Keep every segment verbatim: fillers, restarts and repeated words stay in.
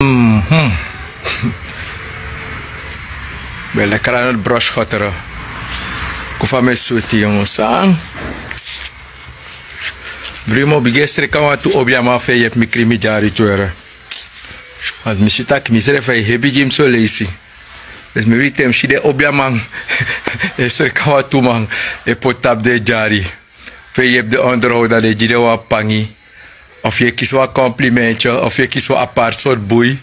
Mhm. Bele kranot brosh gotere. Kufa me switi yongo sang. Brimo bigestri kan watu obiama fe yep mi krimi jari twere. Want mi si taki mi srefi e hebi gi mi so leisi. Dus mi wri te mi si den obiaman e sreka wan tu man e poti tapu den dyari. Pe yu yepi den onderhoud dan den gi den wan pangi. Of yu e kisi wan komplimentye of yu e kisi wan apart sortu bui.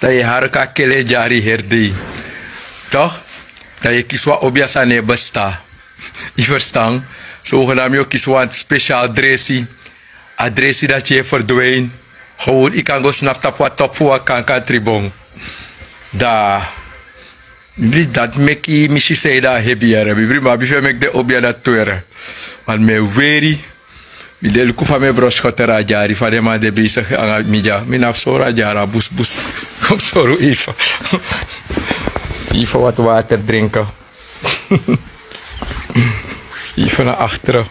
Dan yu e hari kon a kele dyari heri dei. Tok'? Dan yu e kisi wan obia san no e bestan. Yu ferstan? Sogenaam yu o kisi wan spesial dresi. A dresi dati e ferdwin. Gewon yu kan go snapu tapu wan topu fu wan kankan tribon. Da mi bri dati meki mi si san yu dan hebi yere mi bri mi abi fu e meki den obi a dati tu yere. Wan mi e weri. Mi de luku fa mi e brosi koteri a dyari fa den man de beisigi anga mi dya mi no abi sori a dyari a busbus. Kon mi sori un ifa. Ifa wati water drinke. Ifa na akteri.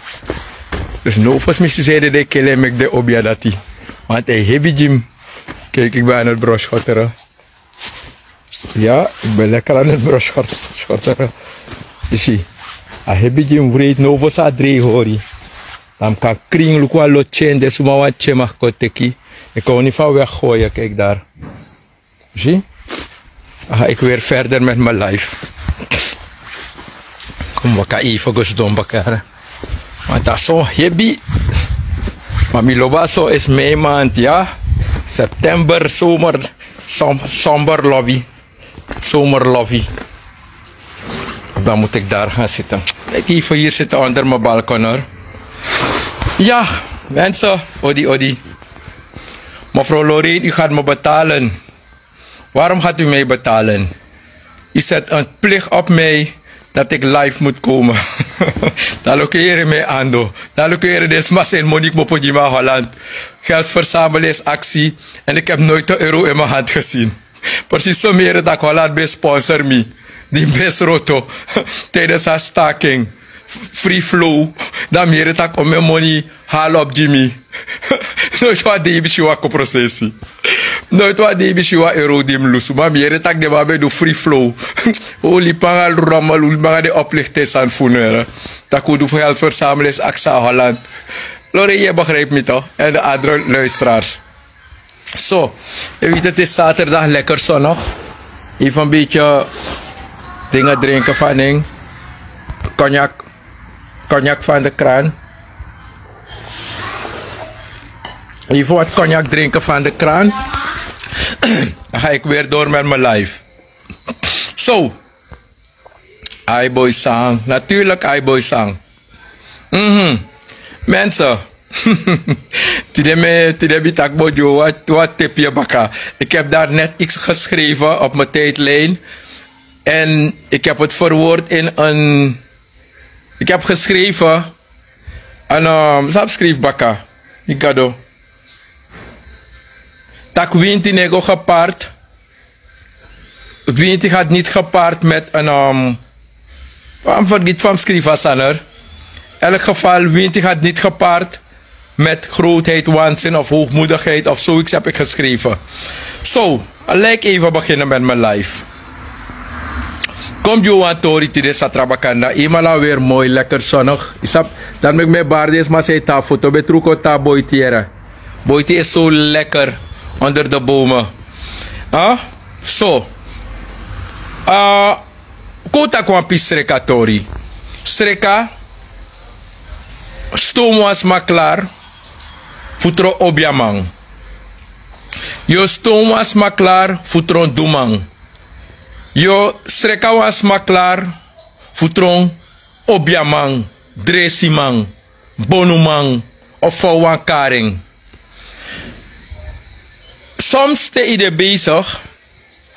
Dus no fosi mi si san yu de den kele meki den obi a dati. Want a e hebi gi mi. Keki ben a noti brosi koteri. Ya, ik ben lekker aan het broschorteren. Isi. A hebi gi mi wreiti no fosi a drei hori. Dan mi kan krin luku a lo tyen den suma wan tyen maki kon teki. Mi kan oni fa wegi goye keki dari. Isi. Aha, ik weer verder met mi life. Kon mi waka ifa go sidon baka. Want a son hebi. Ma mi lobi a son isi mei mand ya. September somer. Somber lobi. Somer lobi. Dan mut iki dari gan siti. Iki ifa hiri siti onder mi balkon hori. Ya. Mense, odi odi. Mefrow loreen u gati mi betalen. Warom gati u mi betalen? U seti en pliki op mi dati iki life mut komen. Dan luku yere mi e ando dan luku yere den sma seni moni kmopo gi mi na holland. Geld versamel isi aksi. En iki hebi noiti en euro ini mi handi gesin. Presis so mi yere tak' holland ben sponsor mi. Di mi ben sroto. Tidens a staking. Free flow. Dan mi yere tak' on mi en moni hali op gi mi. Noiti wan dei mi si wan kon prosesi. Noiti wan dei mi si wan euro di mi lusu ma mi yere tak' den man ben du free flow. Un libi nanga rommel un libi nanga den oplichten sani fu unu. Tak' un du fu geld versamel isi aksi na holland. Lori yu e begripi mi tok'? Èn den andre luisteraars. So, yu witi eti saterdag lekker sonnig. Efu en beti dinge drinke fan ning. Konyak. Konyak fan de kran. Efu wati konyak drinke fan de kran. Dan ga iki weri dori met mi life. So. Aiboy sang naturlik aiboy sang. Mhm. Mense. Tide mi taki bo gi un wan tepi ya baka. Iki hebi dari net iksi geskreven op mi tijdlijn. En iki hebi eti verwoord ini en iki hebi geskreven. Èn san mi skrifi baka? Mi gado. Tak' winti no e go gepaard. Winti gati niti gepaard met en fa mi fergiti fa mi skrifi a sani. Elk geval winti gati niti gepaard met grootheid wansin of hoogmoedigheid of so iki sepi geskrefi. So, lik efu begini met mi life. Kon mi gi un wan tori tide satra bakanda yu man na weri moi lekker sonnig. Yu sabi, dati meki mi e bari den sma san e tan a foto ben tru kon tan a boiti yere. Boiti isi so lekker onder de bome. So, kon un taki wan pisi sreka tori. Sreka. Ston wan sma klari fu tron obiaman. Yu o ston wan sma klari fu tron duman. Yu o sreka wan sma klari fu tron obiaman, dresiman, bonuman of fa un wani kari en. Soms te yu de besigi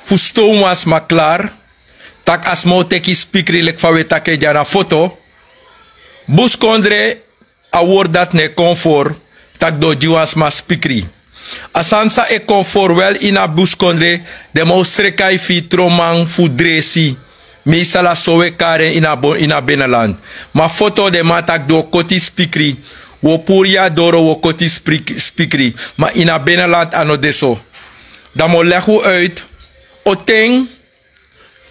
fu ston wan sma klari, tak' a sma o teki yu spikri leki fa un e taki en dya na foto. Buskondre, a wortu dati no e kon for tak' den o gi wan sma spikri. A sani san e kon for wel ini a buskondre, den man o sreka yu fu yu tron man fu dresi. Meistal a so un e kari en ini a beneland. Ma foto den man taki den o koti yu spikri. Un o puru yu na doro un o koti yu spikri. Ma ini a beneland a no de so. Dan mi o legi un uit. Oting,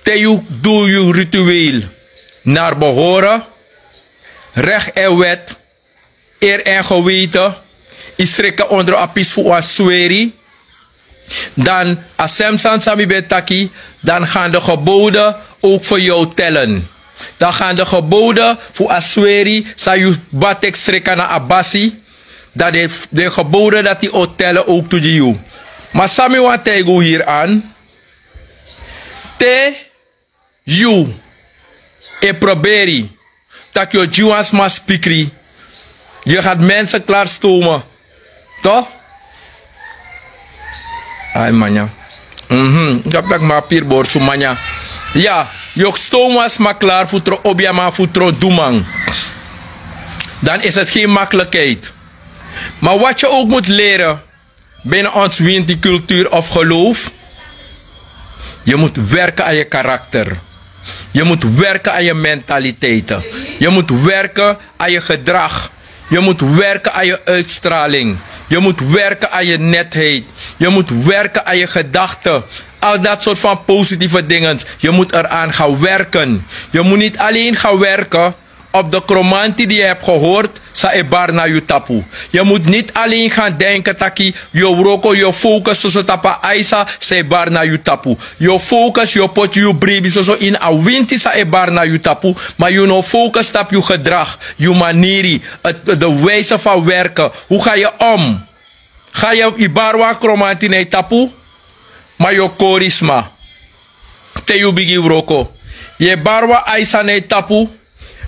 te yu du yu ritueel naar behoren, recht en wet, eer en geweten, yu sriki onder a pis fu wan sweri, dan a semsan san mi ben taki, dan gaan de geboden ook voor jou tellen. Dan gaan de geboden fu a sweri san yu batek srika na a basi, dan de, de geboden dati o tellen ook tu gi yu. Maar san mi wan taigi un hier aan, te yu e proberi taki yu o gi wan sma spikri, yu gaat mensen klaarstomen. Toch? Ai manya. Mhm. Gap tak ma pir borsu manya. Ya, yu o stoom wan sma klaar fu tron obiaman, fu tron duman. Dan is het geen makkelijkheid. Maar wat je ook moet leren binnen ons winti-cultuur of geloof, je moet werken aan je karakter. Je moet werken aan je mentaliteiten. Je moet werken aan je gedrag. Je moet werken aan je uitstraling. Je moet werken aan je netheid. Je moet werken aan je gedachten. Al dat soort van positieve dingen. Je moet eraan gaan werken. Je moet niet alleen gaan werken op de kromanti die je hebt gehoord, san e bari na yu tapu. Je moet niet alleen gaan denken taki yu o wroko, yu o focus soso tapu a aisa san e bari na yu tapu. Yu o focus, yu o poti yu bribi soso ini a winti san e bari na yu tapu, maar yu no focus tapu yu gedrag, yu maniri, het, de wijze van werken. Hoe ga je om? Ga yu, yu bari wan kromanti na yu tapu, maar yu o kori sma te yu bigin wroko. Yu e bari wan aisa na yu tapu,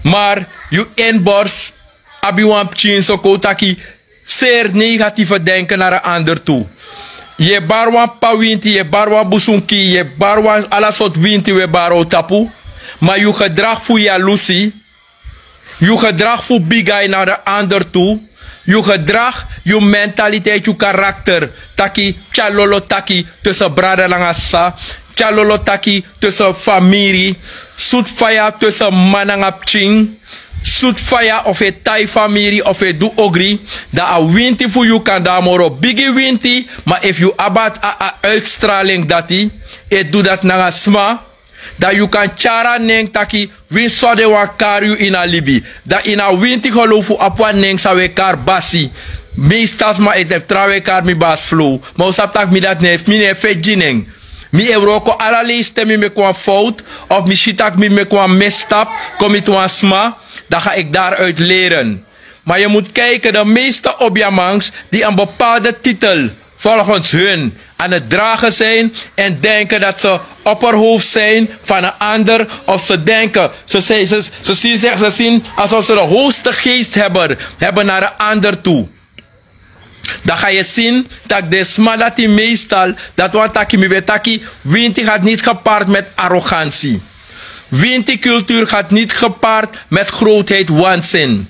maar yu inborst abi wan pikin so kon taki zeer negatieve denken naar een ander toe. Yu e bari wan p'pa winti, yu e bari wan busunki, yu e bari wan ala sortu winti we bari a yu tapu, maar yu gedrag fu yalusi, yu gedrag fu bigin na den ander tu, yu gedrag, yu mentaliteit, yu karakter, taki tyari lolo taki tussen brada nanga sisa, tyari lolo taki tussen famiri, sutu faya tussen mama nanga pikin, sutu faya of e tai famiri of e du ogri, dan a winti fu yu kan de a moro bigi winti, ma efu yu abi a, a uitstraling dati, e du dati nanga sma, dan yu kan tyari a nen taki winsi so den wani kari yu ini a libi. Dan ini a winti geloof fu abi wan nen san wi e kari basi. Meestal sma e, e trawan e kari mi basi flow. Ma un sabi tak' mi dati no e, mi no e feti gi nen. Mi e wroko ala leisi te mi meki wan fowtu, of mi si tak' mi meki wan misstap, kon miti wan sma, dan ga ik daaruit leren. Maar je moet kijken, de meeste obiamangs die een bepaalde titel volgens hun aan het dragen zijn en denken dat ze opperhoofd zijn van een ander, of ze denken, ze, zijn, ze, ze, zien, zich- ze zien alsof ze de hoogste geest hebben, hebben naar een ander toe. Dan ga je zien dat de sma dati meestal, dat wan taki mi ben taki, winti gaat niet gepaard met arrogantie. Winti cultuur gaat niet gepaard met grootheid, waanzin.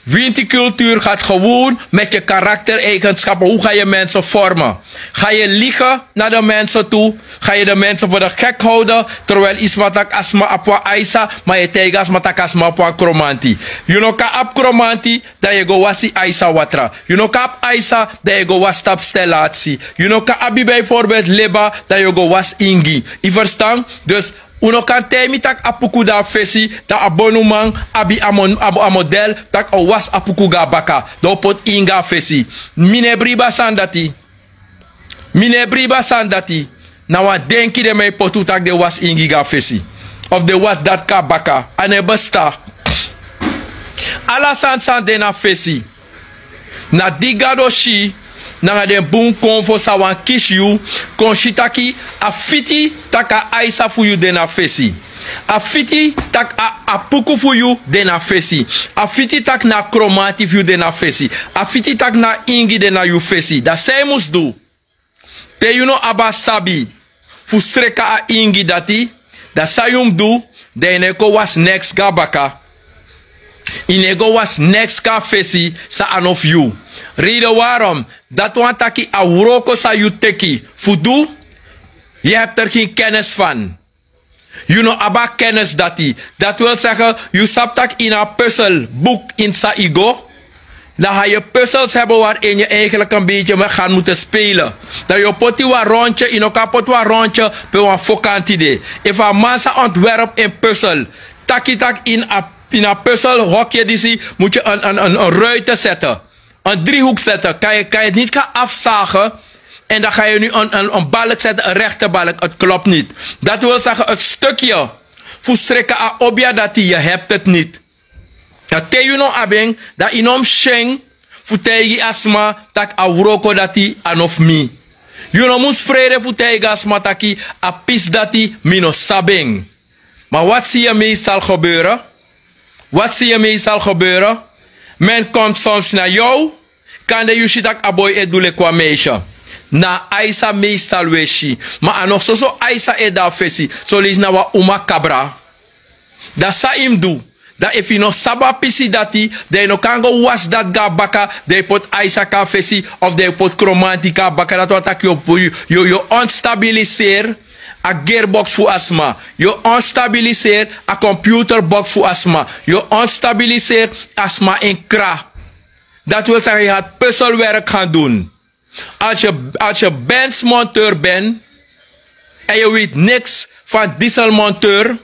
Winti cultuur gaat gewoon met je karaktereigenschappen. Hoe ga je mensen vormen? Ga je liegen naar de mensen toe? Ga je de mensen voor de gek houden, terwijl yu sma taki a sma abi wan aisa, maar yu e taigi a sma taki a sma abi wan kromanti? Yu no kan abi kromanti, dan yu e go wasi aisa watra. Yu no kan abi aisa, dan yu e go wasi tapu stel latsi. Yu no kan abi bijvoorbeeld leba, dan yu e go wasi ingi. Yu verstan? Dus un no kan taigi mi taki a puku de na fesi, dan a bonuman abi a mo-, a mo-, a model, taki a o wasi a puku go na baka, dan a o poti ingi na fesi. Mi no e bribi a sani dati. Mi no e bribi a sani dati. Na wan denki den man e poti un taki den wasi ingi go na fesi, of den wasi dati kon na baka. A no e bestaan. Ala sani san de na fesi, na di Gado si, nanga den bun konfo san wani kisi yu, kon si taki a fiti taki a aisa fu yu de na fesi. A fiti taki a, a puku fu yu de na fesi. A fiti taki na a kromanti fu yu de na fesi. A fiti taki na a ingi de na yu fesi. Dan san yu mus du? Te yu no abi a sabi fu sreka a ingi dati, dan san yu mus du? Dan yu no e go wasi neks go na baka. Yu no e go wasi neks go na fesi san a no fu yu. Reden waarom, dati wani taki a wroko san yu teki fu du, yu e abi er geen kennis van. Yu no abi a kennis dati. Dati wil zeggen, yu sabi taki ini a puzzelboek ini san yu go, Dan ga yu puzzels hebben waarin je eigenlijk een beetje met gaat moeten spelen. Dan yu poti wan rondje, yu no kan poti wan rondje pe wan fokanti de. Efu a man sa ontwerp een puzzel, taki tak in a, in a puzzelhokje disi moet je een, een, een, een ruiten zetten. Een driehoek zetten. Kan je, kan je het niet gaan afzagen en dan ga je nu een, een, een balk zetten, een rechte balk. Het klopt niet. Dat wil zeggen, het stukje fu sreka a obia dati, je hebt het niet. Dan te yu no abi en, dan yu no mus syen fu taigi a sma tak' a wroko dati a no fu mi. Yu no mus frede fu taigi a sma taki a pisi dati mi no sabi en. Ma wat si yu meestal gebeuren? Wat si yu meestal gebeuren? Men komt soms na yu. Kande yu si tak' a boi e du leki wan meisje. Na a aisa meestal wi e si. Ma a no soso aisa e de na fesi. Soleisi na wan uma kabra. Dan san yu mus du? Dan efu yu no sabi a pisi dati, dan yu no kan go wasi dati go na baka, dan yu poti aisa kon na fesi, of dan yu poti kromanti kon na baka. Dati wani taki yu, yu, yu, yu onstabiliseer a gearbox fu a sma. Yu onstabiliseer a computerbox fu a sma. Yu onstabiliseer a sma en kra. Dati wil taki yu gati puzzelwerk gaan doen. Als je, als je Benz-monteur bent en je weet niks van dieselmonteur,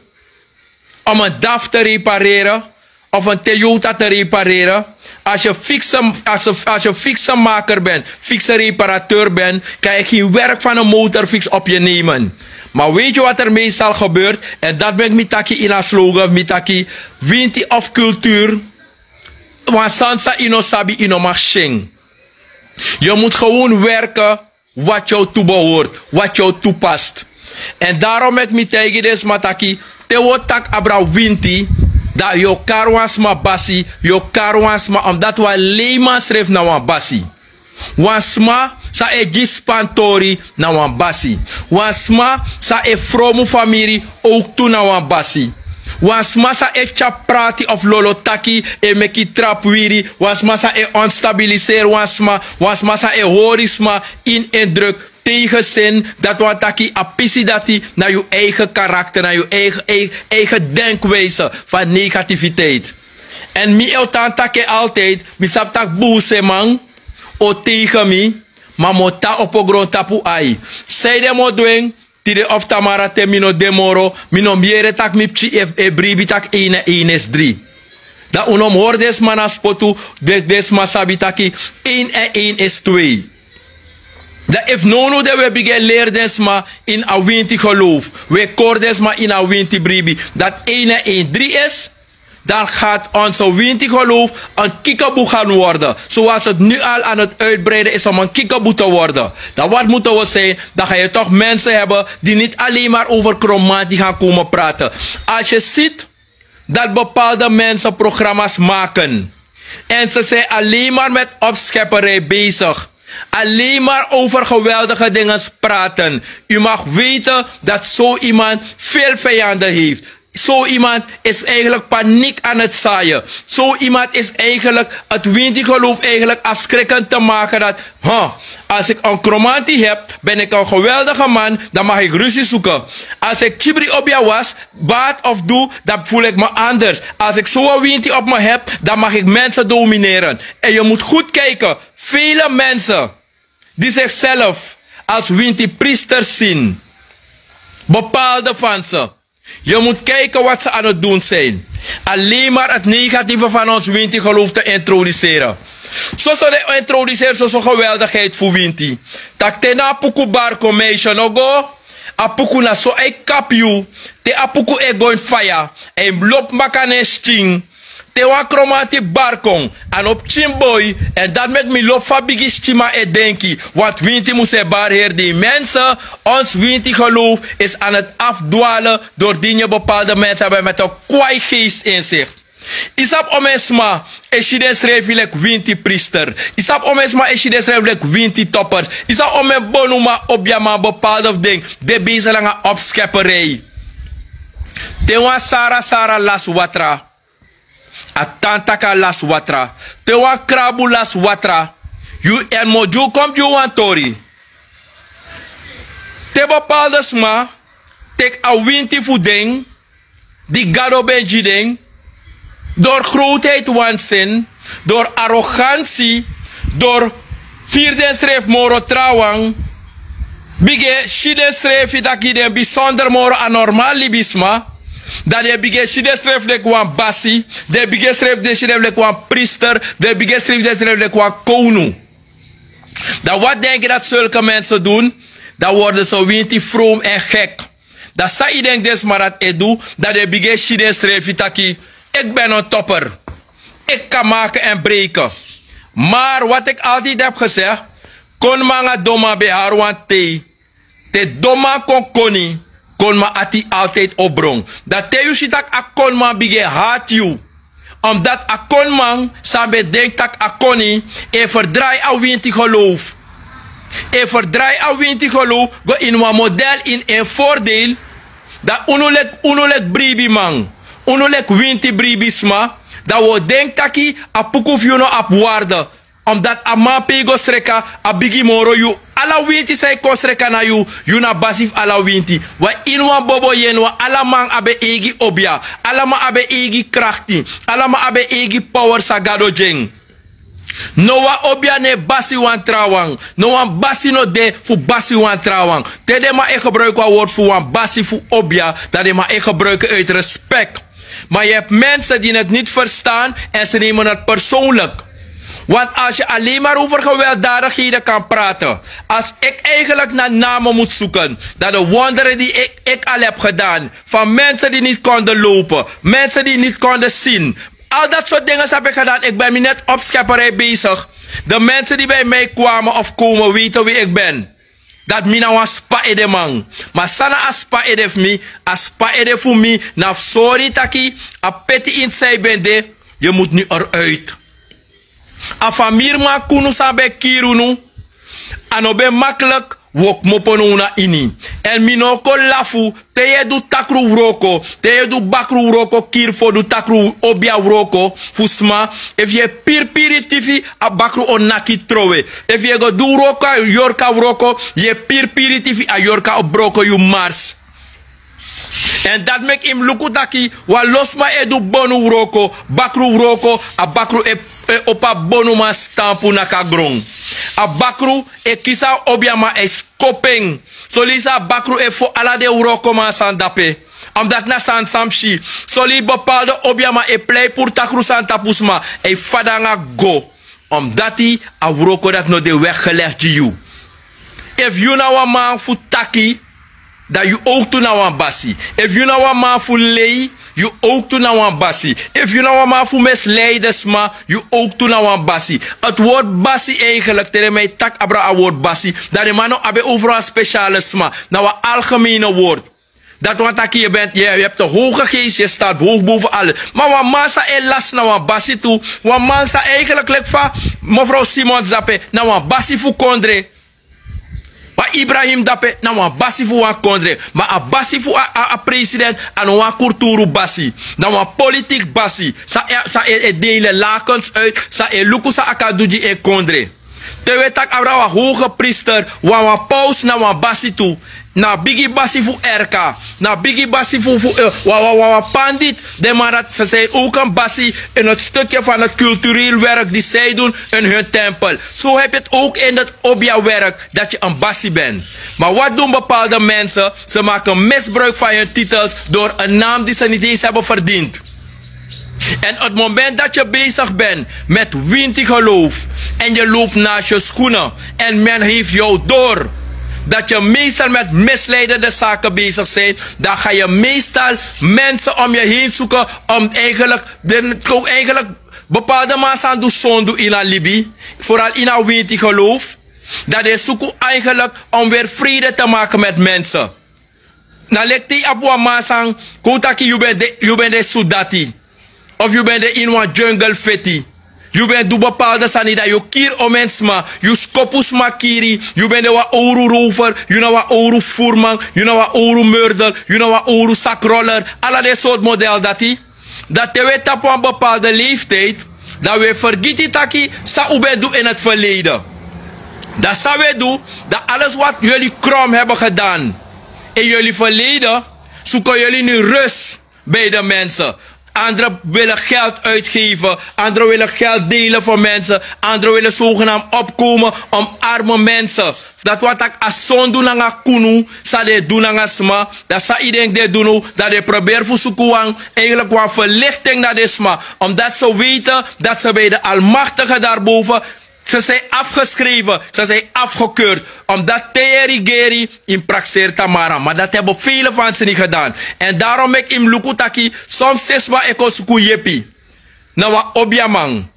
om een daf te repareren of een Toyota te repareren, als je, fixen, als, je, als je fixenmaker bent, fixenreparateur bent, kan je geen werk van een motorfix op je nemen. Maar weet je wat er meestal gebeurt? En dat ben ik mitaki in a slogan, mitaki winti of cultuur. Wan sani san yu no sabi, yu no mag syen. Je moet gewoon werken wat jou toebehoort, wat jou toepast. En daarom meki mi taigi den sma taki, te wi o taki abra winti, dan yu o kari wan sma basi, yu o kari wan sma, omdat wan leiman srefi na wan basi. Wan sma san e gi spantori na wan basi. Wan sma san e fromu famiri ook tu na wan basi. Wan sma san e tyari prati of lolo taki, e meki trapu wiri. Wan sma san e onstabiliseer wan sma. Wan sma san e hori sma in en druk, tegen zin. Dati wani taki a pisi dati na yu eigen karakter, na yu eigen, eigen, eigen denkwijze van negativiteit. En mi e o tan taki en altijd, mi sabi tak' bun seman o tegen mi, ma mi o tan opo grontapu ai. San ede mi o du en, tide of tamara te mi no de moro, mi no mus yere tak' mi pikin e, e bribi tak' één en één is drie. Dan un no mus hori den sma na spotu, den, den sma sabi taki één en één is twee. Dan efu nownow de wi e bigin e leri den sma ini a winti geloof, wi e kori den sma ini a winti bribi, dati één en één drie is, dan gaat onze winti geloof een kiekeboek gaan worden. Zoals het nu al aan het uitbreiden is om een kiekeboek te worden. Dan wat moeten we zijn? Dan ga je toch mensen hebben die niet alleen maar over kromanti gaan komen praten. Als je ziet dat bepaalde mensen programma's maken en ze zijn alleen maar met opschepperij bezig, alleen maar over geweldige dingen praten. U mag weten dat zo iemand veel vijanden heeft. Zo iemand is eigenlijk paniek aan het zaaien. Zo iemand is eigenlijk het winti geloof eigenlijk afschrikkend te maken dat, huh, als ik een kromanti heb, ben ik een geweldige man, dan mag ik ruzie zoeken. Als ik tjibri obia was, baat of doe, dan voel ik me anders. Als ik zo'n winti op me heb, dan mag ik mensen domineren. En je moet goed kijken, vele mensen die zichzelf als winti priesters zien, bepaalde van ze, je moet kijken wat ze aan het doen zijn. Alleen maar het negatieve van ons winti geloof te introduceren. Soso den introduceer soso geweldigheid fu winti. Tak' te na a puku barko meisje no go, a puku na so a e kapi yu. Te a puku e go ini faya, a e lobi baka na en skin. Te wan kromanti bari kon, a no pikin boi. En dati meki mi lobi fa bigi skinman e denki. Want winti mus e bari heri dei. Mensen, ons winti geloof is aan het afdwalen doordien je bepaalde mensen hebben met een kwaai geest in zich. Yu sabi omeni sma e si densrefi leki winti priester? Yu sabi omeni sma e si densrefi leki winti toppers? Yu sabi omeni bonuman, obiaman, bepaalde fu den de bezig nanga opschepperij? Te wan sara sara lasi watra, a tan taki a lasi watra. Te wan krabu lasi watra, yu èn mi o gi un kon gi un wan tori. Te bepaalde sma teki a winti fu den di Gado ben gi den, dori grootheid wanseni, dori arogansi, dori firi densrefi moro trawan, bigin e si densrefi tak' den bisonder moro a normal libisma. Dan den bigin e si densrefi leki wan basi, den bigin e srefi densrefi leki wan priester, den bigin e srefi densrefi leki wan kownu. Dan wan denki dati sulke mense dun, dan worden se winti from èn gek. Dan san yu denki den sma dati e du? Dan den bigin e si densrefi taki: eki ben en topper, eki kan make èn breke. Mar wati eki altidi ebi gesegi, koniman nanga donman ben e hari wan tei. Te donman kon koni, koniman ati altidi o bron. Dan te yu si tak' a koniman bigin e hati yu, omdati a koniman san ben denki tak' a koni e ferdrai a winti gelowfu, e ferdrai a winti gelowfu go ini wan model ini en vordeil. Dan unu leki unu leki bribiman, unu leki winti bribisma, dan wi o denki taki a puku fu yu no abi warde. Omdati a man pe yu go sreka, a bigi moro yu. Ala winti san e kon sreka na yu, yu na basi fu ala winti. Wan ini wan bobo yu en wan, ala man abi en eigi obia, ala man abi en eigi krakti, ala man abi en eigi power san Gado gi en. No wan obia no e basi wan trawan. No wan basi no de fu basi wan trawan. Te den man e gebruiki wan wortu fu wan basi fu obia, dan den man e gebruiki en uit respek. Maar je hebt mensen die het niet verstaan en ze nemen het persoonlijk. Want als je alleen maar over gewelddadigheden kan praten, als ik eigenlijk naar namen moet zoeken, dan de wonderen die ik, ik al heb gedaan, van mensen die niet konden lopen, mensen die niet konden zien, al dat soort dingen heb ik gedaan. Ik ben nu net op schepperij bezig. De mensen die bij mij kwamen of komen weten wie ik ben. Dati mi na wan spa edeman. Ma san na a spa ede fu mi? A spa ede fu mi na fu sori taki a peti ini san yu ben de, yu mus nu eruit. A famiriman kunu san ben e kiri unu, a no ben makliki. Wi o kmopo now na ini. Èn mi no o kon lafu. Te yu e du takru wroko, te yu e du bakru wroko, kiri fu o du takru obia wroko fu sma, efu yu e piripiri tifi, a bakru o naki trowe. Efu yu e go du wroko a yorka wroko, yu e piripiri tifi, a yorka o broko yu mars. Èn dati meki yu mus luku taki wan lo sma e du bonu wroko, bakru wroko, a bakru e, e opo a bonuman stampu naki a gron. A bakru e kisi a obiaman, e skopu en. Soleisi a bakru e fo ala den wrokoman san de dape. Omdati na sani san mi si. Soleisi bepaalde obiaman e plei puru takru sani tapu sma, e fadanga go. Omdati a wroko dati no de weggelegd gi yu. Efu yu na wan man fu taki, dan yu owktu na wan basi. Efu yu na wan man fu lei, yu owktu na wan basi. Efu yu na wan man fu misleiden sma, yu owktu na wan basi. Het woord basi eigenlijk, te den man e taki abra a woord basi, dan den man no abi en over wan speciale sma. Na wan algemene woord. Dati wani taki yu ben, yu, yu abi de hoge geest, yu staat hoog boven alles. Ma wan man san e lasi na wan basi tu. Wan man san eigenlijk leki fa mevrouw Simons dape, na wan basi fu kondre. Wan Ibrahim dape na wan basi fu wan kondre. Ma a basi fu a, a, a president, a no wan kulturu basi. Na wan politiek basi. San e, san e, e delen lakens uit, san e luku san a kan du gi en kondre. Te wi e taki abra wan hoge priester, wan, wan paus na wan basi tu. Na bigi basi fu R K. Na bigi basi fu, fu, eh, wan, wan, wan, wan pandit. Den man dati, ze zijn ook een basi in het stukje van het cultureel werk die zij doen in hun tempel. Zo heb je het ook in het obiawerk dat je een basi bent. Maar wat doen bepaalde mensen? Ze maken misbruik van hun titels door een naam die ze niet eens hebben verdiend. En het moment dat je bezig bent met winti geloof en je loopt naast je schoenen en men heeft jou door dat je meestal met misleidende zaken bezig bent, dan ga je meestal mensen om je heen zoeken om eigenlijk, den kon eigenlijk bepaalde man san du sondu ini a libi, vooral ini a winti geloof, dan den suku eigenlijk om weer vrede te maken met mensen. Na leki te yu abi wan man san kon taki yu ben de, yu ben de sudati. Of yu ben de ini wan jungle feti. Yu ben du bepaalde sani, dan yu kiri omeni sma, yu skopu sma kiri, yu ben de wan owru rover, yu na wan owru furman, yu na wan owru murder, yu na wan owru sakroller. Ala den sortu model dati. Dan te wi e tapu wan bepaalde leeftijd, dan wi e fergiti taki san un ben du in het verleden. Dan san wi e du, dan alles wat jullie krom hebben gedaan in jullie verleden, zoeken jullie nu rust bij de mensen. Anderen willen geld uitgeven. Anderen willen geld delen voor mensen. Anderen willen zogenaamd opkomen om arme mensen. Dat wat ik asondu nanga kunu, sa de doen nanga sma. Dat sa iedereen de doen, dat de probeer voor zoeken eigenlijk wat verlichting naar de sma. Omdat ze weten dat ze bij de Almachtige daarboven ze zijn afgeschreven, ze zijn afgekeurd. Omdat te regeri in praxeer tamara. Maar dat hebben vele van ze niet gedaan. En daarom ik im luku taki, soms sisma eko suku yepi. Na wan obiaman.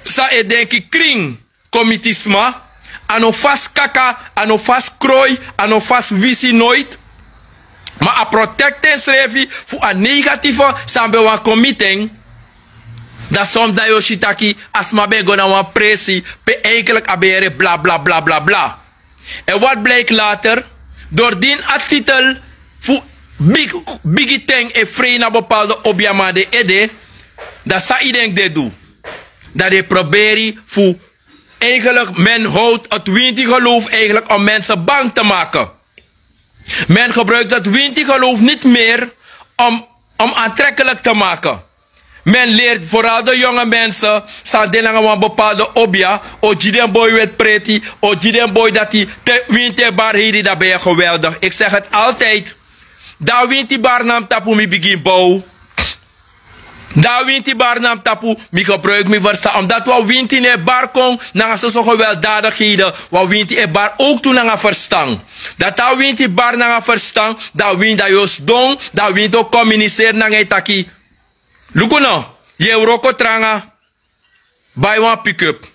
Sa e denki kring, komitisma. Ano fas kaka, ano fas kroi, ano fas wisi nooit. Ma a protect ensrefi fu a negatieve san ben wan komiten. Dan soms dan yu o si taki a sma ben go na wan presi pe eigenlijk a ben yere bla bla bla bla bla. En wat blijkt later? Doordien a titel fu big, bigi ten e frei na bepaalde obiaman de ede, dan sa i denk de du. Dat de proberi fu eigenlijk men houdt het winti geloof eigenlijk om mensen bang te maken. Men gebruikt het winti geloof niet meer om, om aantrekkelijk te maken. Men leert vooral de jonge mensen, san de nanga wan bepaalde obia, o gi den boi wet preti, o gi den boi dati, te winti e bar heri, dan ben je geweldig. Ik zeg het altijd. Da winti bar na mi tapu mi bigin bouw. Da winti bar na mi tapu mi gebruik mi verstan. Omdat wan winti no e bar kon nanga soso gewelddadigheden. Wan winti e bar ook tu nanga verstan. Dati a winti bar nanga verstan, da winti da yu o sidon, da winti o communiceer nanga yu taki. Luku no, yu e wroko tranga, bai wan pick-up.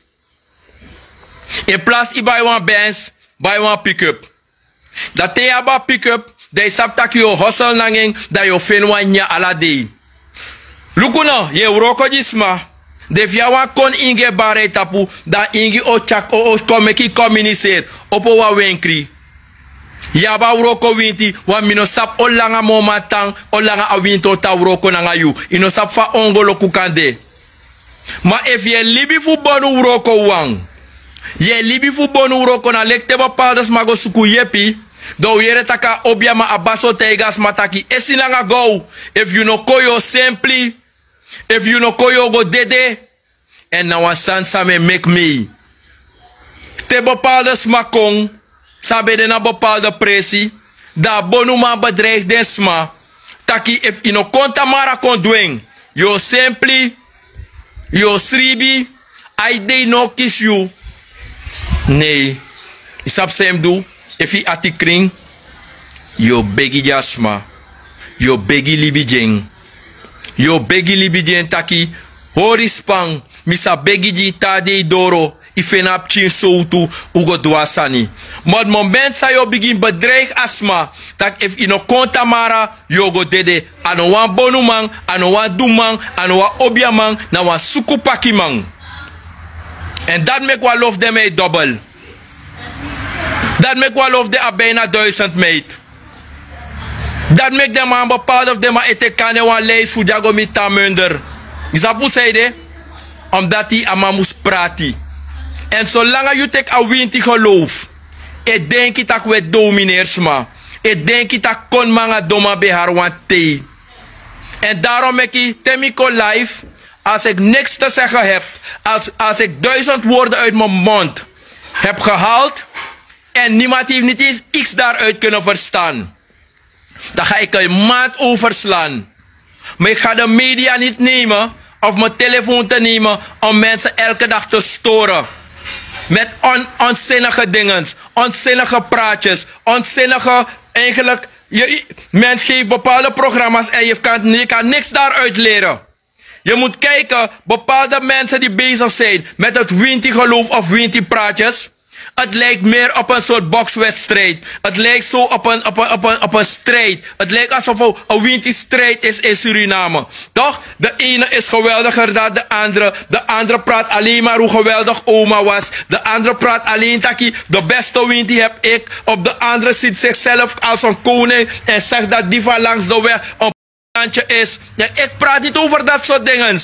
In plaats i bai wan Benz, bai wan pick-up. Dan te yu abi a pick-up, dan yu sabi taki yu o hustle nanga en, dan yu o feni wan nyanyan ala dei. Luku no, yu e wroko gi sma. Dan efu yu abi wan kon ingi e bar na yu tapu, dan ingi o tyari, o, o kon meki yu communiceer, opo wan wenkri. Yu abi a wroko winti, want mi no sabi on langa mi o man tan, on langa a winti o tan wroko nanga yu. Yu no sabi fa ongoloku kan de. Ma efu yu e libi fu bonu wroko wan, yu e libi fu bonu wroko, na leki te bepaalde sma go suku yepi, dan un yere taki a obiaman, a basi o taigi a sma taki esi nanga gow. Efu yu no kon yu o sempli. Efu yu no kon yu o go dede. Èn na wan sani san mi e meki mei. Te bepaalde sma kon, san ben de na bepaalde presi, dan a bonuman bedreig den sma taki efu yu no kon tamara kon du en, yu o sempli, yu o sribi, a yu dei no kisi yu. Nei, yu sabi san yu mus du? Efu yu ati krin, yu o begi gi a sma, yu o begi libi gi en. Yu o begi libi gi en taki, hori span, mi sa begi gi yu, te a dei doro, yu feni a pikin sowtu, un go du a sani. Ma a moment san yu o bigin bedreig a sma, taki efu yu no kon tamara, yu o go dede, a no wan bonuman, a no wan dunman, a no wan obiaman, na wan suku pakiman. Èn dati meki wan lo fu den man e dobel. Dati meki wan lo fu den abi bijna duizend meid. Dati meki den man bepaalde fu den man e teki kande wan lijst fu dyago mi tan minder. Yu sabi fu san ede? Omdati a man mus prati. Èn solanga yu teki a winti geloof, e denki tak' un e domineer sma. E denki tak' koniman nanga donman ben hari wan tei. En daarom meki te mi kon live, als ik niks te zeggen heb, als, als ik duizend woorden uit mijn mond heb gehaald en niemand heeft niet eens iets daaruit kunnen verstaan, dan ga ik een maand overslaan. Maar ik ga de media niet nemen of mijn telefoon te nemen om mensen elke dag te storen met on, onzinnige dingen, onzinnige praatjes, onzinnige, eigenlijk, je, je- mensen geven bepaalde programma's en je kan, je kan niks daaruit leren. Je moet kijken, bepaalde mensen die bezig zijn met het winti geloof of winti praatjes. Het lijkt meer op een soort bokswedstrijd. Het lijkt zo op een, op een, op een, op een strijd. Het lijkt alsof er een winti strijd is in Suriname. Toch? De ene is geweldiger dan de andere. De andere praat alleen maar hoe geweldig oma was. De andere praat alleen taki, de beste winti heb ik. Op de andere ziet zichzelf als een koning en zegt dat die van langs de weg een plantje is. En ik praat niet over dat soort dingen.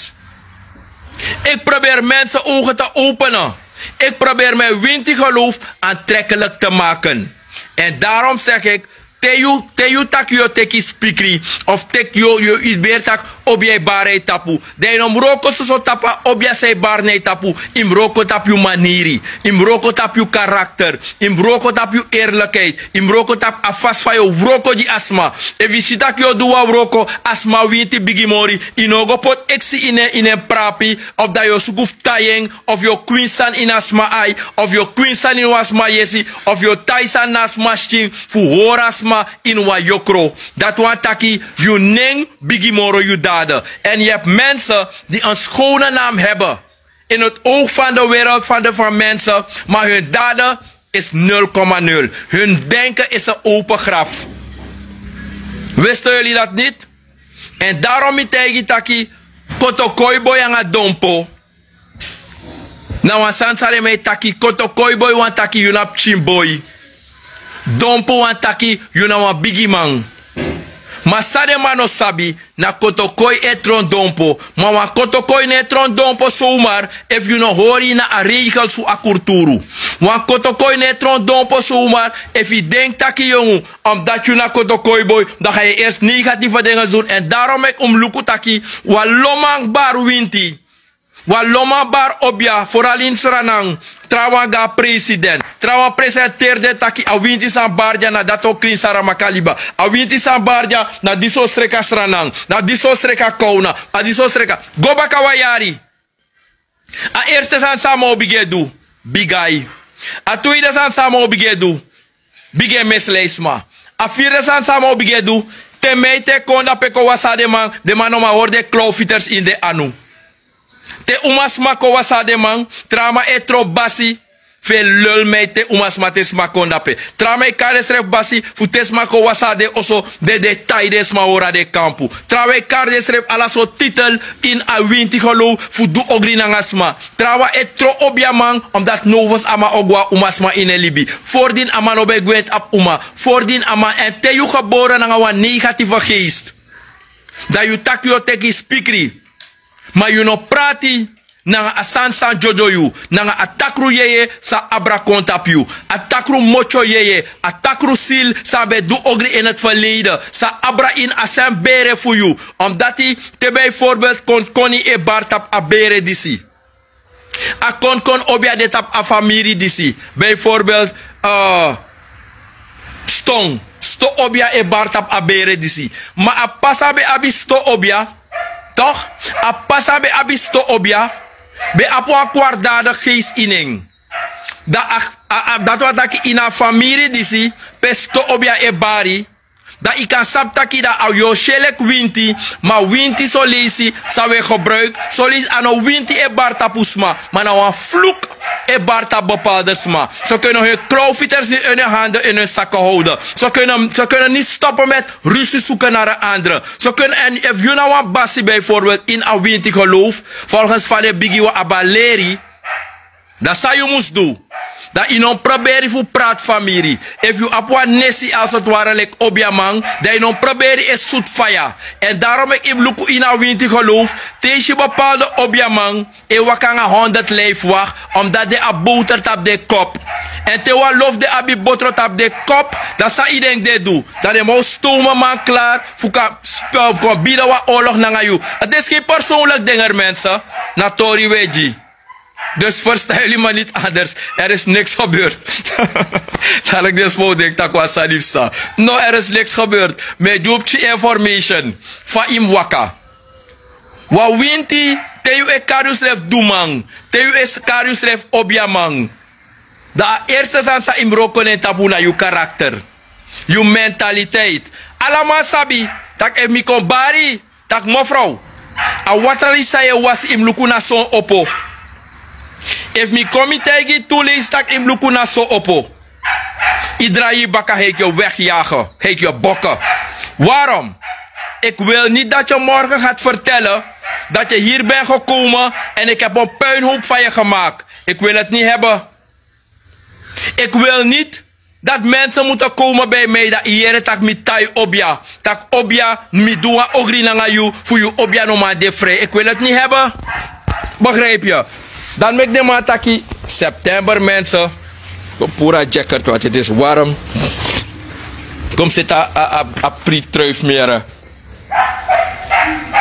Ik probeer mensen ogen te openen. Ik probeer mijn winti geloof aantrekkelijk te maken. En daarom zeg ik, Te yu te yu taki yu o teki spikri of teki yu o yu o yu beri taki, obia e bari na yu tapu. Dan yu no mus wroko soso tapu a obia san e bari na yu tapu. Yu mus wroko tapu yu maniri. Yu mus wroko tapu yu karakter. Yu mus wroko tapu yu erlikheid. Yu mus wroko tapu a fasi fa yu o wroko gi a sma. Efu yu si tak' yu o du wan wroko, a sma winti bigi mori, yu no o go poti eksi ini en ini en prapi, of dan yu o suku fu tai en, of yu o kwin sani ini a sma ai, of yu o kwin sani ini wan sma yesi, of yu o tai sani na a sma skin fu hori a sma ini wan yokro. Dati wani taki yu nen bigi moro yu dade. Èn yu hebi mense di en skowne nam hebi ini heti owgu fan de wereld fan de fan mense, ma hun dade isi nul koma nul. Hun denke isi en open graf. Wisten yuli dati niti? Èn darom mi taigi yu taki, kotokoiboi nanga dompo na wan sani san den man e taki. Kotokoiboi wani taki yu na pikinboi. Dompo wani taki yu na wan bigiman. Ma san den man no sabi, na kotokoi e tron dompo. Ma wan kotokoi no e tron dompo somar efu yu no hori yu na a reigels fu a kurturu. Wan kotokoi no e tron dompo somar efu yu denki tak' yu yongu, omdati yu na kotokoiboi, dan ga yu ersi neigatife denges dun. Èn darom meki un mus luku tak' wan lonman bari winti. Wan lonman bari obia forali ini sranan. Trawan go na president. Trawan presenteri den taki a winti san bari dya na dati o krin saramakaliba. A winti san bari dya na disi o sreka sranan, na disi o sreka kowna, na disi o sreka. Go baka wan yari. A erste sani san a man o bigin e du, bigai. A tweide sani san a man o bigin e du, bigin e mesleisma. A firde sani san a man o bigin e du, te mi e te kon dape kon wasa den man, den man no man hori den klowfiters ini den anu. Te umasma kon wasa den man, tra a man e tron basi fu e lul mi e te umasma te sma kon dape. Tra a man e kari densrefi basi fu te sma kon wasa den oso, den den tai den sma hori na den kampu. Tra a man e kari densrefi ala sortu titel ini a winti gelowfu fu du ogri nanga sma. Trawan e tron obiaman, omdati nowfos a man o go na umasma ini en libi. Fordini a man no ben gwe ini tapu uma. Fordini a man èn te yu gebore nanga wan negatife geest, dan yu taki yu o teki yu spikri, ma yu no prati nanga a sani san dyodyo yu, nanga a takru yeye san abra kon tapu yu, a takru motyo yeye, a takru sili san ben du ogri ini eti ferleide, san abra ini a sen bere fu yu. Omdati te bijvoorbeeld konkoni e bari tapu a bere disi, a konkoni obia de tapu a famiri disi. Bijvoorbeeld, ston ston obia e bari tapu a bere disi. Ma a pasa ben abi ston obia, tok, a pasa ben abi ston obia, ben abi wan kwartdade geisi ini en. Dan a dati wani taki ini a famiri disi pe ston obia e bari, dan yu kan sabi taki dan a yu o si en leki winti. Ma winti soleisi san wi e gebruiki soleisi a no winti e bari tapu sma, ma na wan fluku e bari tapu bepalde sma. Soke no hun krowfiters ni en hun hande en hun sake howde. Soke no ni stope meti rusi suke nari andre. Soke no èn efu yu na wan basi bijvoorbeeld ini a winti gelowfu, folgens fa den bigi wan abi a leri, dan san yu mus du? Dan yu no mus proberi fu prati famiri. Efu yu abi wan nesi alsatware leki obiaman, dan yu no mus proberi e sutu faya. Èn darom meki yu mus luku ini a winti gelowfu, te yu si bepalde obiaman e waka nanga honderd lijfu waki, omdati den abi bowter tapu den kopu. Èn te wan lofu den abi botro tapu den kopu, dan san yu denki den e du? Dan den man o stomen man klari fu kan kon bidi wan orlog nanga yu. Disi ken personlik dinger mense, na tori wi e gi. Dus verstan yuli man niti anders. Er is niks gebeurd. Daliki den sma o denki tak' wan sani psa. No, er is niks gebeurd. Mi e gi un pikin information fa yu mus waka. Wan winti, te yu e kari yusrefi duman, te yu e kari yusrefi obiaman, dan a erste sani san yu mus wroko na en tapu na yu karakter, yu mentaliteit. Ala man sabi tak' efu mi kon bari, tak' mofrow, a watra disi san yu e wasi yu mus luku na son opo. Efu mi kon mi taigi yu tu leisi tak' yu mus luku na son opo, yu drai yu baka, heiki yu wegyagen, heiki yu bokke. Warom? Iki wil niti dati yu morgen gati fertele dati yu hiri ben gekomen, èn iki hebi en puinhowpu fa yu gemaki. Iki wil eti ni hebe. Iki wil niti dati mense mutu komen bi mi dan yu yere tak' mi tai obia, tak' obia mi du wan ogri nanga yu fu yu obia no man de frei. Iki wil eti ni hebe. Begrijpi yu? Dan meki den man taki september mense. Go puru a jacket want iti isi warm. Kom seti a, a, a, a pri trui fu mi yere.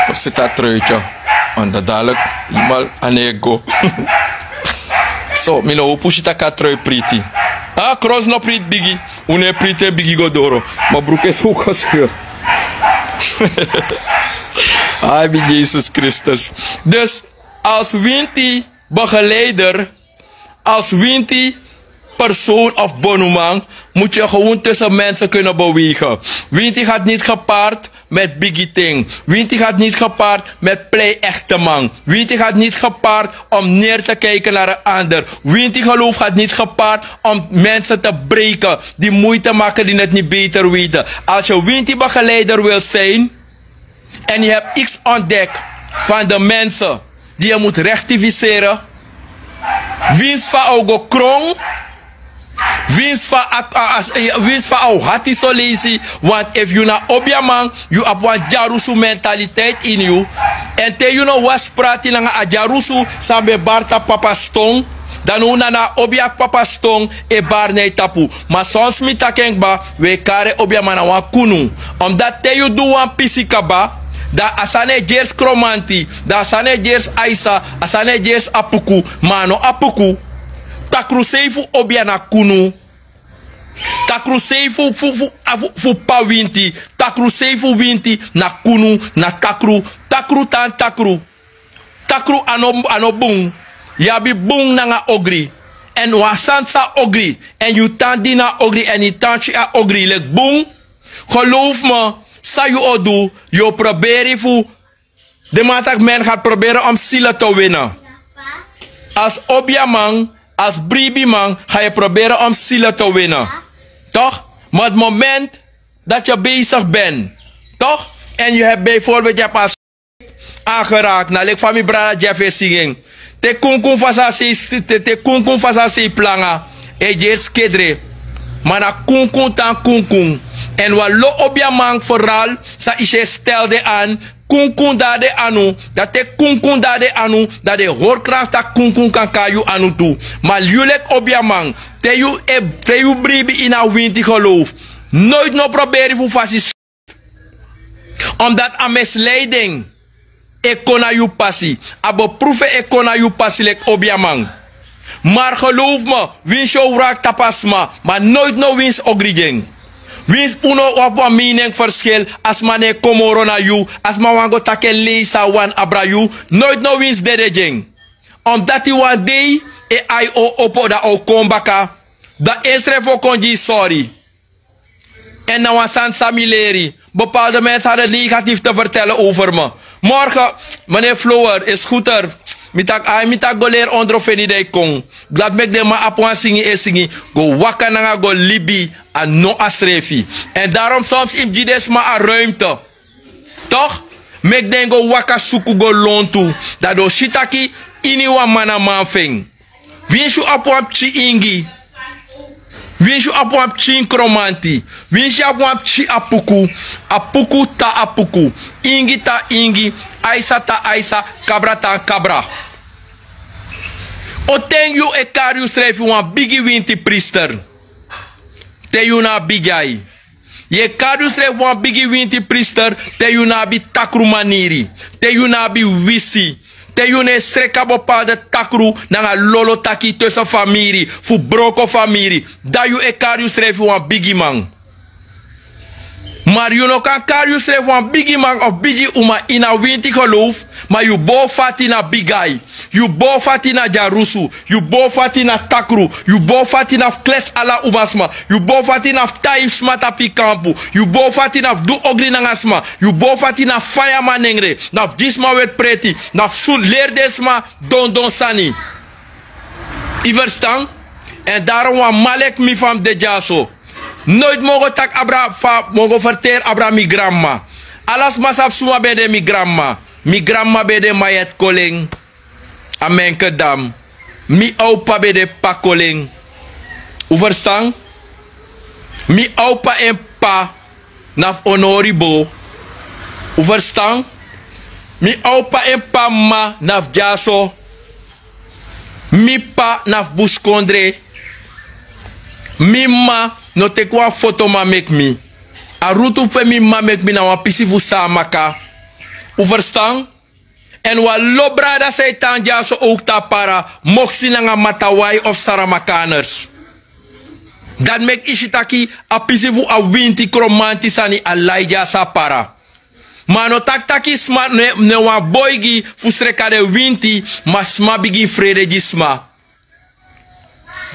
Kom seti a truitye. Wan dadalik. Imal a no e go. So mi no o pusi tak' a trui priti. A kros no priti bigi. Un no e priti en bigi go doro. Ma bruku e suku skil. Ai mi Jesus Kristus. Dus als winti begeleider, als winti persoon of bonuman, moet je gewoon tussen mensen kunnen bewegen. Winti gaat niet gepaard met bigiting. Winti gaat niet gepaard met plei-echteman. Winti gaat niet gepaard om neer te kijken naar een ander. Winti geloof gaat niet gepaard om mensen te breken die moeite maken, die het niet beter weten. Als je winti begeleider wil zijn, en je hebt iets ontdekt van de mensen die je moet rectificeren, winsi fa a o go kron, winsi fa a, a, a, winsi fa a o hati so leisi. Want efu yu na obiaman, yu abi wan dyarusu mentaliteit ini yu. Èn te yu no wasi prati nanga a dyarusu san ben bari tapu papa ston, dan now na a obia papa ston e bari na yu tapu. Ma sonsi mi taki en kba, wi e kari en obiaman na wan kunu. Omdati te yu du wan pisi kaba, dan a sani e gersi kromanti, dan a sani e gersi aisa, a sani e gersi apuku. Ma a no apuku. Takru sei fu obia na kunu. Takru sei fu, fu, fu, a fu, fu p'pa winti. Takru sei fu winti na kunu, na takru. Takru tan takru. Takru a no, a no bun. Yu abi bun nanga ogri. Èn wan sani san ogri, èn yu tan dini a ogri, èn yu tan si a ogri leki bun. Geloof me, san yu o du, yu o proberi fu, den man taki men gaat proberen om zielen te winnen. Als obiaman, als bribiman ga je proberen om zielen te winnen. Toch? Maar het moment dat je bezig bent, toch? En je hebt bijvoorbeeld, je hebt als aangeraakt, na leki fa mi brada Jeff e singi en. Te kunkun fasi a sei, te, te kunkun fasi a sei planga, e gersi kedre. Ma na kunkun tan kunkun. Èn wan lo obiaman feral, san yu si e stel den an, kunkun de na den anu, dan te kunkun de na den anu, dan den hori krafti tak' kunkun kan kon na yu anu tu. Ma yu leki obiaman, te yu e, te yu bribi ini a winti geloof, noiti no proberi fu fasi. Omdati a misleiding e kon na yu pasi. A beproeven e kon na yu pasi leki obiaman. Maar geloof me, winsi yu o wraki tapu a sma, ma noiti no winsi ogri gi en. Winsi unu o abi wan meningsverschil, a sma no e kon moro na yu, a sma wani go taki en leisi san a wani abra yu, noiti no winsi dede gi en. Omdati wan dei en ai o opo, dan a o kon baka. Dan ensrefi o kon gi yu sori. En na wan sani san mi leri. Bepaalde mensen hadden negatief te vertellen over me. Morgen, meneer Flower, is goed er. Mi taki, ai, mi taki go leri ondro feni dan yu kon. Dati meki den man abi wan singi e singi. Go waka nanga go libi, a no a srefi. En daarom soms yu mus gi den sma a ruimte. Toch? Meki den go waka suku go lontu. Dan den o si taki, ini wan man na man fu en. Winsi yu abi wan pikin ingi, winsi yu abi wan pikin kromanti, winsi yu abi wan pikin apuku, apuku tan apuku, ingi tan ingi, aisa tan aisa, kabra tan kabra. O ten yu e kari yusrefi wan bigi winti priester, te yu no abi bigi ai. Yu e kari yusrefi wan bigi winti priester, te yu no abi takru maniri, te yu no abi wisi, te yu no e sreki a bepaalde takru nanga lolo taki tussen famiri, fu broko famiri, dan yu e kari yusrefi wan bigiman. Maar yu no kan kari yusrefi wan bigiman of bigi uma ini a winti geloof, ma yu bow fati na bigi ai. Yu bow fati na dyarusu, yu bow fati na takru, yu bow fati na fu klets ala umasma, yu bow fati na fu tai sma tapu yu kampu, yu bow fati na fu du ogri nanga sma, yu bow fati na fu faya manengre, na fu gi sma weti preti, na fu leri den sma dondon sani. Yu ferstan? Èn daro wan man leki mi fa mi de dyaso, noiti mi o go taki abra fa mi o go ferteri abra mi granmama. Ala sma sabi suma ben de mi granmama. Mi granmama ben de Mayet Kolen, a Menkedam. Mi owpa ben de p'pa Kolen. Un ferstan? Mi owpa en p'pa na fu Onoribo. Un ferstan? Mi owpa en p'pa mama na fu dyaso. Mi p'pa na fu buskondre. Mi mama no teki wan fotoman meki mi. A rutu fu en mi mama meki mi na wan pisi fu samaka. Un ferstan? Èn wan lo brada san e tan dyaso owktu a para, moksi nanga matawai of saramakaners. Dati meki yu si taki a pisi fu a winti kromanti sani a lai dyaso a para. Ma a no taki taki sma no e wan boigi fu sreka den winti. Ma sma bigin frede gi sma.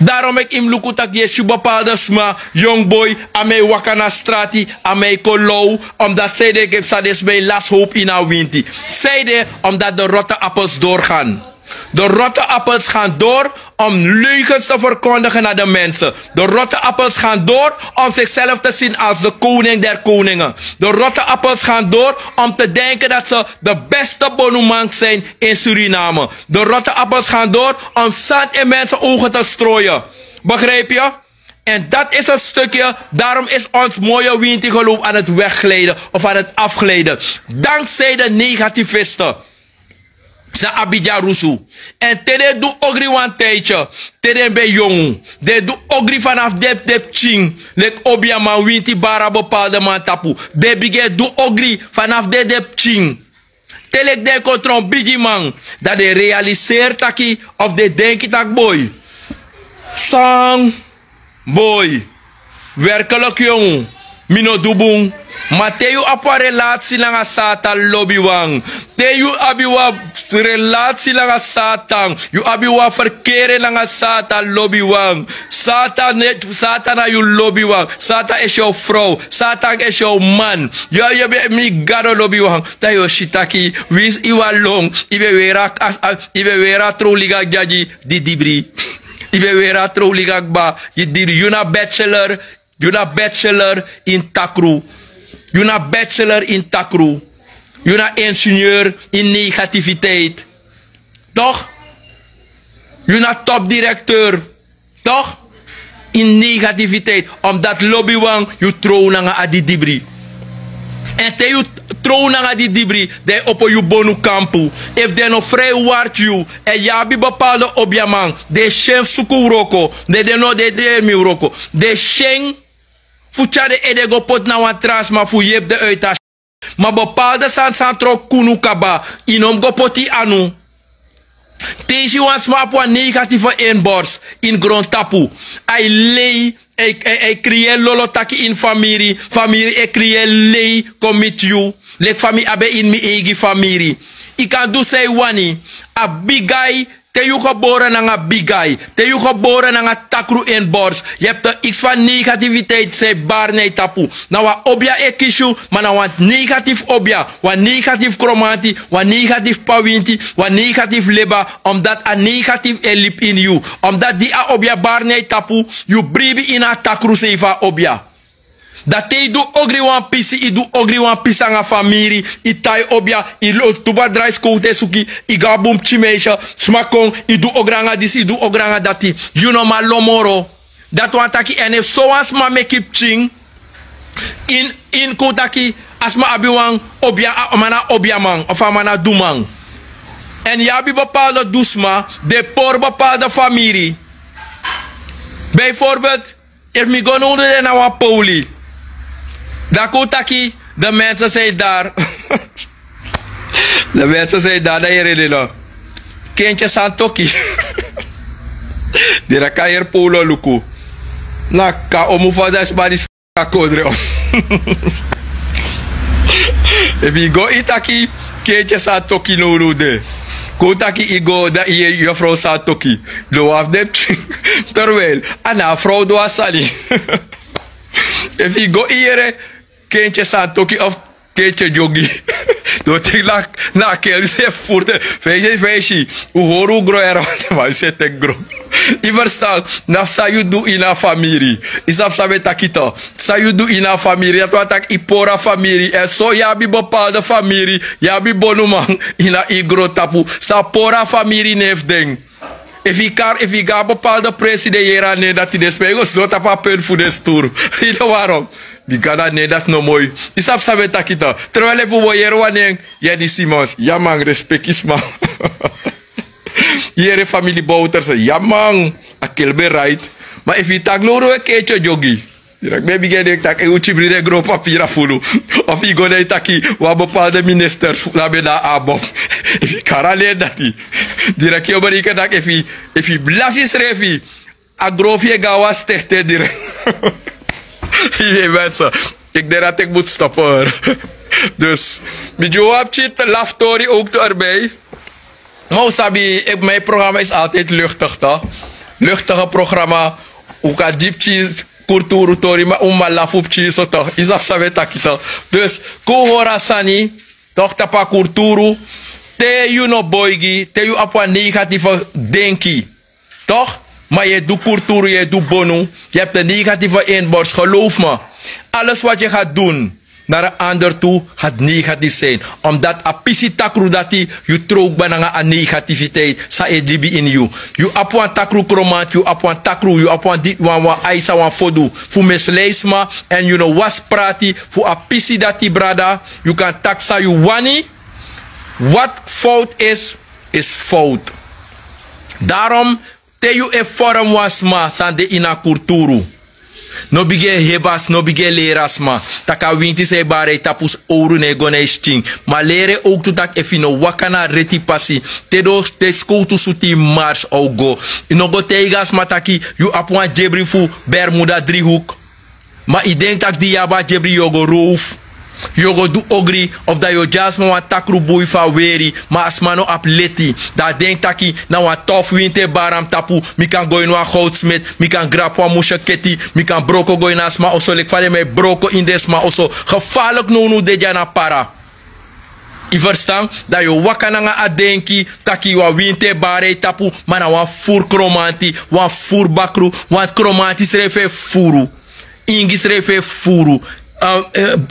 Darom meki yu mus luku tak' yu e si bepalde sma, yongu boi, a man e waka na strati, a man e kon low. Omdati sanede enke psa den sma e lasi howpu ini a winti. Sanede? Omdati de rotte appels doorgan. De rotte appels gan dor om leugens te verkondigen na de mensen. De rotte appels gan dor om sikselfi te sin als de koning der koningen. De rotte appels gan dor om te denken dat se de beste bonumank zijn in Suriname. De rotte appels gan dor om sand in mensen ogen te strooien. Begrijp je? En dat is het stukje. Darom is ons mooie winti geloof aan het wegglijden of aan het afglijden, dankzij de negativisten. San abi dyarusu. En te den du ogri wan tijdje, te den ben yongu, den du ogri vanaf den pikin. Leki obiaman winti bara bepaalde man tapu, den bigin du ogri vanaf den den pikin. Te leki den kon tron bigiman, dan den realiseri taki of den denki taki boi, san boi, werkelik yongu, mi no du bun. Ma te yu abi wan relasi nanga satan lobiwan, te yu abi wan relasi nanga satan, yu abi wan ferkere nanga satan lobiwan. Satan na yu lobiwan. Satan isi yu frow. Satan isi yu man. Yu abi mi gado lobiwan. Dan yu o si taki, winsi yu wan lon, yu ben weri a trowliga dyadyi didibri. Yu ben weri a trowliga kba didibri. Yu na bachelor. Yu na bachelor in takru. Yu na bachelor in takru. Yu na ingenieur in negativiteit. Toch? Yu na topdirekteur. Toch? In negativiteit. Omdati lobiwan yu trow nanga a didibri. En te yu trow nanga didibri, dan yu opo yu bonu kampu. Efu den no frijwarti yu, en yu abi bepaalde obiaman, den e si en fu suku wroko. Den den no den e deri mi wroko. Den e si en fu tyari den ede go poti na wan tra sma fu yepi den uiti a si. Ma bepaalde sani san tron kunu kaba, yu no mus go poti yu anu. Te yu si wan sma abi wan negatife inborst ini grontapu, a e lei, a e kriyeri lolo taki ini famiri. Famiri e kriyeri lei kon miti yu. Leki fa mi abi en ini mi eigi famiri. Yu kan du san yu wani. A bigai, te yu gebore nanga bigai, te yu gebore nanga takru inborst, yu abi te iksi fu a negativiteit san e bari na yu tapu. Na wan obia e kisi yu, ma na wan negatifu obia, wan negatifu kromanti, wan negatifu pawinti, wan negatifu leba. Omdati a negatifu e libi ini yu. Omdati di a obia bari na yu tapu, yu bribi ini a takru sei fu a obia. Dan te yu du ogri wan pisi, yu du ogri wan pisi nanga famiri, yu tai obia, yu lotu tu ba drai skowtu e suki, yu go a bun pikin meisye, sma kon, yu du ogri nanga disi, yu du ogri nanga dati. Yu no man lon moro. Dati wani taki, èn efu sowan sma meki pikin, ini, ini kon taki, a sma abi wan obia, a man na obiaman of a man na duman. Èn yu abi bepaalde dusma, den pori bepaalde famiri. Bijvoorbeeld, efu mi go now de na wan poli, dan kon taki, de mensen zijn daar. De mensen zijn daar, dan yere den no. Kentye Santoki. Di daka yere polo luku. Na ka omu fa dati sma disi. Kakodre. Efu yu go yu taki, Kentye Santoki now now de. Kon taki yu go, dan yu yere yufrow Santoki. No wan fu den pikin. Terwijl a na a frow du a sani. Efu yu go yu yere Kentye Santoki of Kentye Dyogi. No, teki na, na a kel disi e furu den. Fa yu si, fa yu si, un hori un gron yara, ma yu si e teki gron. Yu ferstan? Na fu san yu du ini a famiri. Yu sabi san mi e taki to. San yu du ini a famiri, dati wani taki yu pori a famiri. Èn so yu abi bepaalde famiri, yu abi bonuman ini a yu grontapu san pori a famiri nen fu den. Efu yu kari, efu yu go na bepaalde presi, den yere a nen dati, den sma e go sidon tapu a penti fu den sturu. Yu no wani. Bika a nen dati no moi. Yu sabi san mi e taki to. Terwijl efu un bo yere wan nen, Yedi Simons, ya man, respeki sma. Yere famili Bowterse, ya man, a kel ben right. Ma efu yu taki now now e Kentye Dyogi. Direkt ben bigin e denki taki un kibri den gron papiri a fulu. Of yu go na yu taki wan bepaalde minister fu na ben na a abop. Efu yu kari a leri dati, direkt yu o bereiken taki efu yu blasi yusrefi, a gron fu yu e go na wan stekte direkt. Yu e mense, ik denk dat ik moet stoppen. Dus mi gi wan pikin laftori ook tu erbij. Ma un sabi, mijn programma is altijd luchtig, toch? Luchtige programma. Un kan dipti kulturu tori, ma un man lafu pikin so, toch? Yu sabi san mi e taki, toch? Dus kon un hori a sani, toch, tapu a kulturu. Te yu no boigi, te yu abi wan negatieve denki, toch? Ma yu e du kulturu, yu e du bonu, yu ebi de negatieve inborst, geloof me. Alles wat yu gaat doen naar een ander toe gaat negatief zijn. Omdat a pisi takru dati yu trow kba nanga a negativiteit san e libi ini yu. Yu abi wan takru kromanti, yu abi wan takru, yu abi wan di- wan wan aisa, wan fodu fu misleisma. En yu no wasi prati fu a pisi dati, brada. Yu kan taki san yu wani. Wat fout is, is fout. Daarom, te yu e vorm wan sma san de ini a kulturu, no bigin e hebi a sma, no bigin e leri a sma taki a winti san e bari a yu tapu owru no e go na yu skin. Ma leri en owktu taki efu yu no waka na a reti pasi, te den o- te skowtu sutu yu mars o go. Yu no go taigi a sma taki yu abi wan dyebri fu Bermuda driehoek. Ma yu denki taki di yu abi a dyebri yu o go rowfu, yu o go du ogri, of dan yu o gi a sma wan takru bui fu a weri. Ma a sma no abi leti. Dan a denki taki na wan tofu winti e bari na mi tapu, mi kan go ini wan gowdsmit, mi kan grapu wan musu keti, mi kan broko go ini a sma oso leki fa den man e broko ini den sma oso. Gefarlik nownow de dya na para. Yu ferstan? Dan yu o waka nanga a denki taki wan winti e bari a yu tapu, ma na wan furu kromanti, wan furu bakru, wan kromanti srefi e furu. Ingi srefi e furu.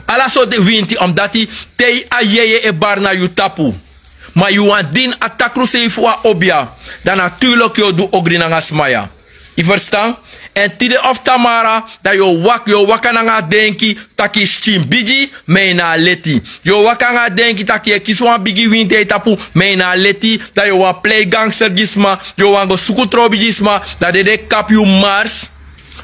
Ala sortu winti, omdati te a yeye e bari na yu tapu, ma yu wani dini a takru sei fu a obia, dan naturlik yu o du ogri nanga sma ya. Yu ferstan? Èn tide of tamara, dan yu o wak- yu o waka nanga a denki taki skin bigi, ma en na a leti. Yu o waka nanga a denki taki yu e kisi wan bigi winti a yu tapu, ma en na a leti. Dan yu o wani plei gangster gi sma, yu o wani go suku trobi gi sma. Dan dede kapi yu mars.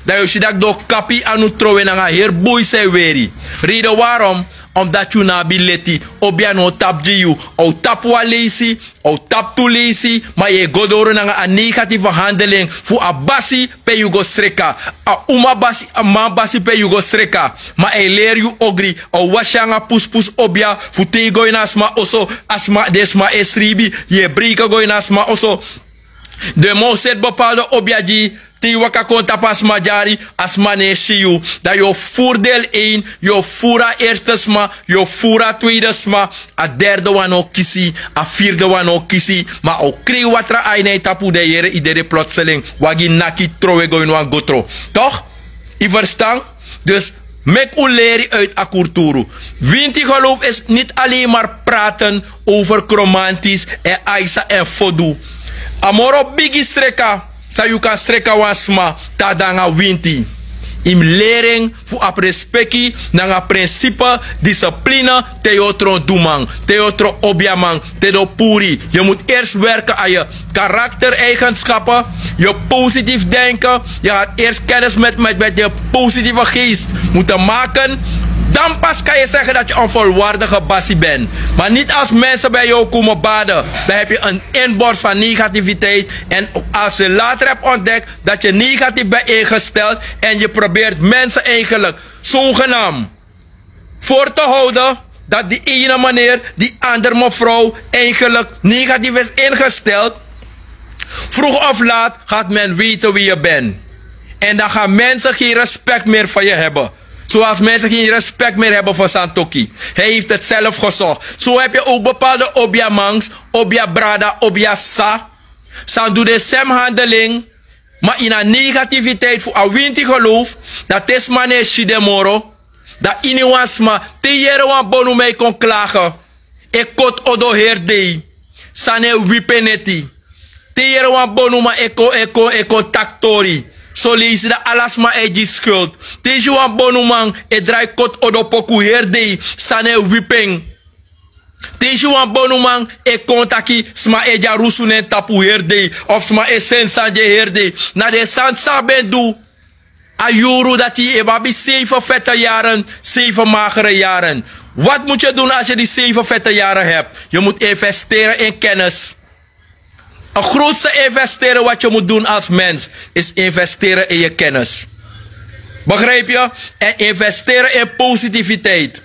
Dan yu o si daki den o kapi anu trowe nanga heri bui san yu weri. Reden warom? Omdati yu no abi leti. Obia no o tapu gi yu. A o tapu wan leisi, a o tapu tu leisi, ma yu e go doro nanga a negatieve handelen fu a basi pe yu go sreka, a uma basi, a man basi pe yu go sreka. Ma a e leri yu ogri, a o wasi anga pusupus obia fu te yu go ini a sma oso, a sma- den sma e sribi, yu e breike go ini a sma oso. Den man o seti bepaalde obia gi yu. Te yu waka kon tapu a sma dyari, a sma no e si yu. Dan yu o furu deel ein, yu o furu a erste sma, yu o furu a tweede sma. A derde wan no o kisi, a firde wan no o kisi. Ma a o krei watra a ini a yu tapu, dan yu yere yu dede plotseling. Wagi naki, trowe go ini wan gotro. Toch? Yu ferstan? Dus meki un leri uit a kulturu. Winti geloof is niet alleen maar praten over kromantis en aisa en fodu. A moro bigi sreka san yu kan sreka wan sma, tata nanga winti. Yu mus leri en fu abi respeki nanga prinsipe, disipline. Te yu o tron duman, te yu o tron obiaman, te den o puru yu, yu mus eerst werken aan je karaktereigenschappen, je positief denken. Je gaat eerst kennis met, met, met je positieve geest moeten maken. Dan pas kan je zeggen dat je een volwaardige basi bent. Maar niet als mensen bij jou komen baden, dan heb je een inborst van negativiteit. En als je later hebt ontdekt dat je negatief bent ingesteld en je probeert mensen eigenlijk zogenaamd voor te houden dat die ene meneer, die andere mevrouw eigenlijk negatief is ingesteld, vroeg of laat gaat men weten wie je bent. En dan gaan mensen geen respect meer voor je hebben. Zoals mensen geen respect meer hebben voor Santoki. Hij heeft het zelf gezocht. Zo heb je ook bepaalde obiamangs, obiabrada, obiasa. San du de sem handeling, ma ini a negativiteit fu a winti geloof, dan te sma no e si den moro. Dan iniwan sma, te yu yere wan bonuman e kon klage, e koti odo heri dei, san no e wipi en neti. Te yu yere wan bonuman e kon, e kon, e kon taki tori, son leisi dan ala sma e gi skuld. Te yu si wan bonuman e drai koti odo poku heri dei, san no e wipi en. Te yu si wan bonuman e kon taki sma e dyarusu na en tapu heri dei, of sma e seni sani gi en heri dei, na den sani san a ben du. A yuru dati yu e abi seifen fete yaren, seifen magere yaren. Wat mus yu dun als yu di seifen fete yaren hebi? Yu mus investeren in kennis. A grootste investeren wat yu mus dun als mens is investeren in yu kennis. Begrijp yu? En investeren in positiviteit.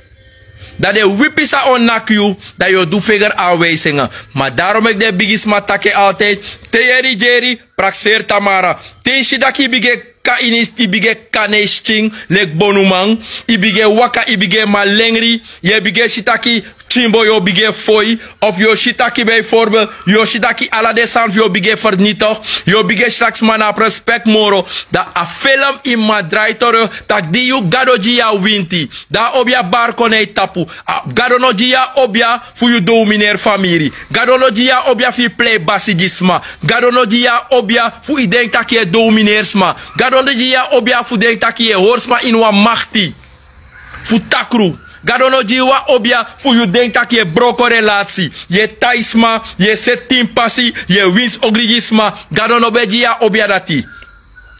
Dan den wipi sa o naki yu, dan yu o du vinger aanwijzingen. Ma darom meki den bigisma taki altijd: te yu e rigeri, prakseri tamara. Te yu si taki yu bigin kan ini, yu bigin kan na yu skin leki bonuman, yu bigin waka, yu bigin malengri, yu e bigin si taki pikinbo yu o bigin foi, of yu o si taki bijvoorbeeld, yu o si taki ala den sani fu yu o bigin vernietig, yu o bigin si taki sma no abi respect moro. Dan a film yu man drai tori taki di yu, Gado gi yu a winti, dan a obi a bari kon na yu tapu. A, Gado no gi yu a obia fu yu domineri famiri. Gado no gi yu a obia fu yu plei basi gi sma. Gado no gi yu a obia fu yu denki taki yu e domineri sma. Gado no gi yu a obia fu denki taki yu e hori sma ini wan makti fu takru. Gado no gi yu a obia fu yu denki taki yu e broko relasi, yu e tai sma, yu e seti tin pasi, yu e winsi ogri gi sma. Gado no ben gi yu a obia dati.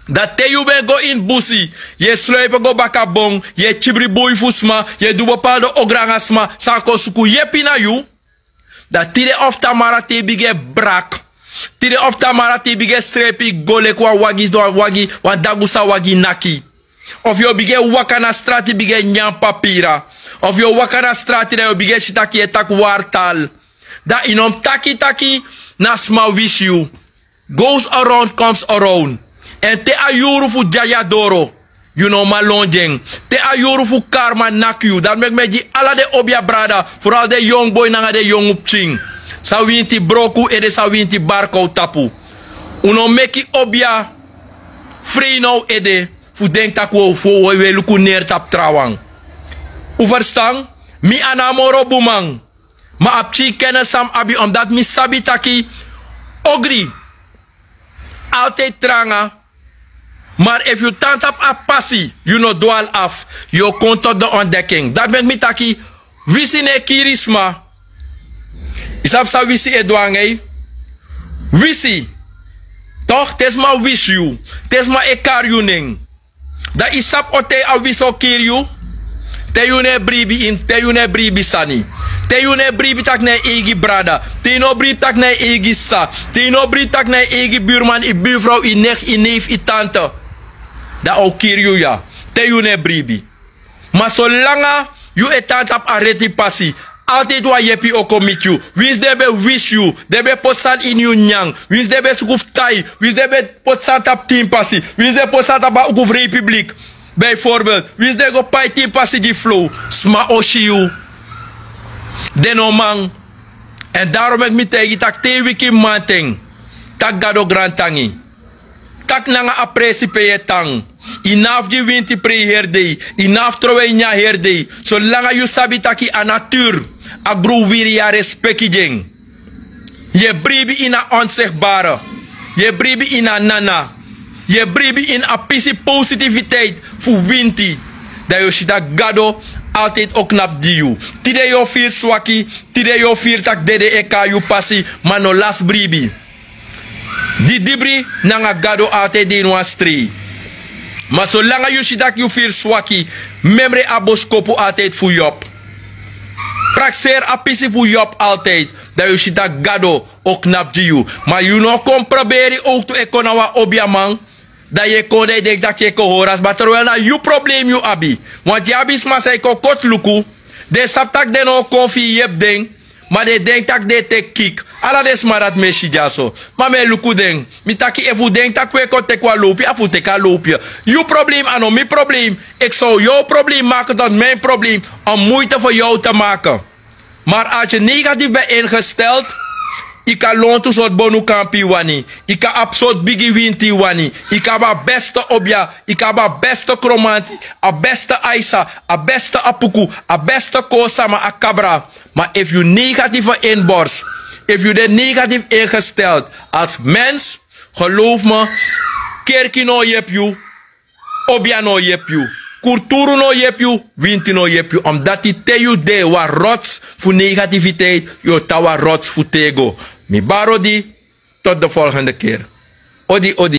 Dan te yu ben go ini busi, yu e sloipi go baka bon, yu e kibri bui fu sma, yu e du bepaalde ogri nanga sma, san kon suku yepi na yu. Dan tide of tamara te yu bigin brak. Tide of tamara te yu bigin srepi go leki wan wagi, wan wagi, wan dagusa wagi naki. Of yu o bigin waka na strati bigin nyan papira. Of yu o waka na strati dan yu o bigin si taki yu e taki wartal. Dan yu no mus taki taki na sma wisi yu. Goes around comes around. Èn te a yuru fu dyadya doro, yu no man lon gi en. Te a yuru fu karma naki yu, dati meki mi e gi ala den obia brada, vooral den yongu boi nanga den yongu pikin, san winti broko un ede, san winti barka un tapu. Un no meki obia frei na un ede fu denki tak' un o, fu un o e luku neri tapu trawan. Un ferstan? Mi a no a moro bun man. Ma a pikin kennis san mi abi, omdat mi sabi taki ogri altijd tranga. Maar efu yu tan tapu a pasi, yu no dwal af, yu o kon tot de ontdekking. Dati meki mi taki, wisi no e kiri sma. Yu sabi san wisi e du nanga yu? Wisi, toch, te sma wisi yu, te sma e kari yu nen, dan yu sabi on ten a wisi o kiri yu? Te yu no e bribi ini, te yu no e bribi sani, te yu no e bribi tak' na yu eigi brada, te yu no bribi tak' na yu eigi sisa, te yu no bribi tak' na yu eigi burman, yu burfrow, yu neef, yu neef, yu tante, dan a o kiri yu ya. Te yu no e bribi. Ma solanga yu e tan tapu a reti pasi, altijd wan yepi o kon miti yu. Winsi den ben wisi yu, den ben poti sani ini yu nyanyan, winsi den ben suku fu tai, winsi den ben poti sani tapu tin pasi, winsi den poti sani tapu a uku fu republik, bijvoorbeeld, winsi den go pai tin pasi gi flow, sma o si yu. Den no man. Èn daarom meki mi taigi tak' te yu wiki mamanten, taki Gado grantangi. Taki nanga a presi pe yu e tan. Yu no abi fu gi winti prei heri dei. Yu no abi fu trowe yu nyanyan heri dei. Solanga yu sabi taki a natuur, a gron wiri, yu e respeki gi en. Yu e bribi ini a onzichtbare. Yu e bribi ini a nana. Yu e bribi ini a pisi positiviteit fu winti. Dan yu o si tak' Gado altijd o knapu gi yu. Tide yu o firi swaki, tide yu o firi tak' dede e kon na yu pasi, ma no lasi bribi. Didibri nanga Gado altijd de ini wan strei. Ma solanga yu si tak' yu firi swaki, memre a boskopu altijd fu Job. Prakseri a pisi fu Job altijd, dan yu si tak' Gado o knapu gi yu. Ma yu no kon proberi owktu e kon na wan obiaman, dan yu e kon, dan yu denki tak' yu e kon hori a sma, terwijl na yu problem yu abi. Want yu abi sma san e kon koti luku. Den sabi tak' den no o kon fu yu yepi den, ma den e denki tak' den e teki kik. Ala den sma dati mi e si dyaso. Ma mi e luku den. Mi taki efu un denki tak' un e kon teki wan lowpu, a fu un teki a lowpu. Yu problem a no mi problem. Ik zou jouw probleem maken tot mijn probleem om moeite voor jou te maken. Maar als je negatief bent ingesteld, yu kan lontu sortu bonukampu yu wani, yu kan abi sortu bigi winti yu wani, yu kan abi a beste obia, yu kan abi a beste kromanti, a beste aisa, a beste apuku, a beste kosama, a kabra. Maar efu yu negatieve inborst, efu yu de negatief ingesteld als mens, geloof me, kerki no o yepi yu, obia no o yepi yu, kulturu no o yepi yu, winti no o yepi yu. Omdat te yu de wan rots fu negativiteit, yu o tan wan rots fu tego. Mi bari odi, tot de volgende keer. Odi, odi.